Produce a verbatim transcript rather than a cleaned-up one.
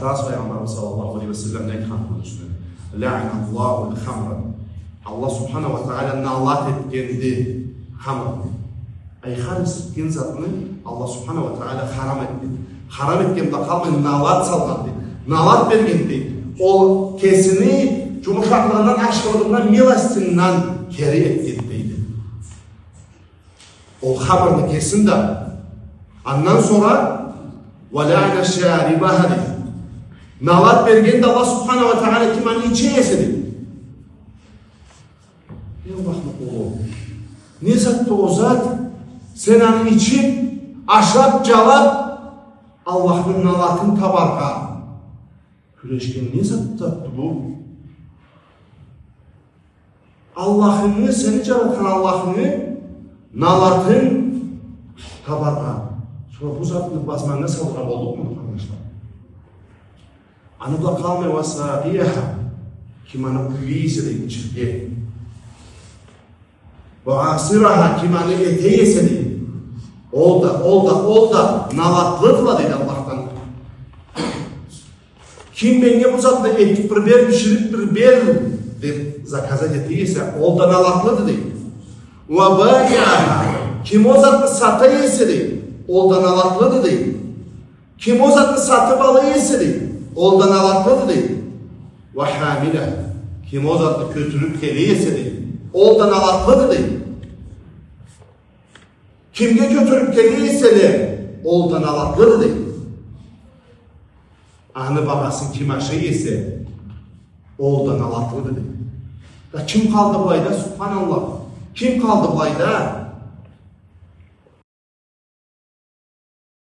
Расул Пайгъамбарыбыз саллаллаху алейхи ва саллам не айтханды муну юсюнден? «Лаъналлахул хамра». Аллах субханаху ва тагъала налат этгенди хамрны. Ай, хар ичген затны Аллах субханаху ва тагъала харам этгенди. Харам этген бла къалмай, налат салгъанды. Налат бергенди. Ол кесини джумушакълыгъындан, ашхылыгъындан, милостинден кери этгенди, дейди. Ол хамрны кесин да. Андан сора «ва лаъна шарибаха» дейди. Налат берген да Аллах субханаху ва тагъала ким аны иче эсе дейди. Эй Аллахны къулу, не затды ол зат, сен аны ичиб, ашаб, джалаб, Аллахны налатын табаргъа кюрешген не зат, затды бу? Аллахынгы, сени джаратхан Аллахынгы налатын табаргъа. Сора бу затны базманнга салыргъа боллукъмуду, къарнашла? Аны бла къалмай, «ва сакъияха», ким аны къуя эсе дейди ичирге. «Ва асираха», ким аны эте эсе дейди. Ол да, ол да, ол да налатлыдыла дейди Аллахдан. Ким меннге бу затны этиб бир бер, бишириб бир бер деб заказать эте эсе, ол да налатлыды дейди. «Ва баиаха», ким ол затны сата эсе дейди, ол да налатлыды дейди. Ким ол затны сатыб ала эсе дейди, ол да налатлыды дейди. «Ва хамиляха», ким ол затны кётюрюб келе эсе дейди, ол да налатлыды дейди. Кимге кётюрюб келе эселе, ол да налатлыды дейди. Аны багъасын ким ашай эсе, ол да налатлыды дейди. Да ким къалды былайда, субханаллах? Ким къалды былайда?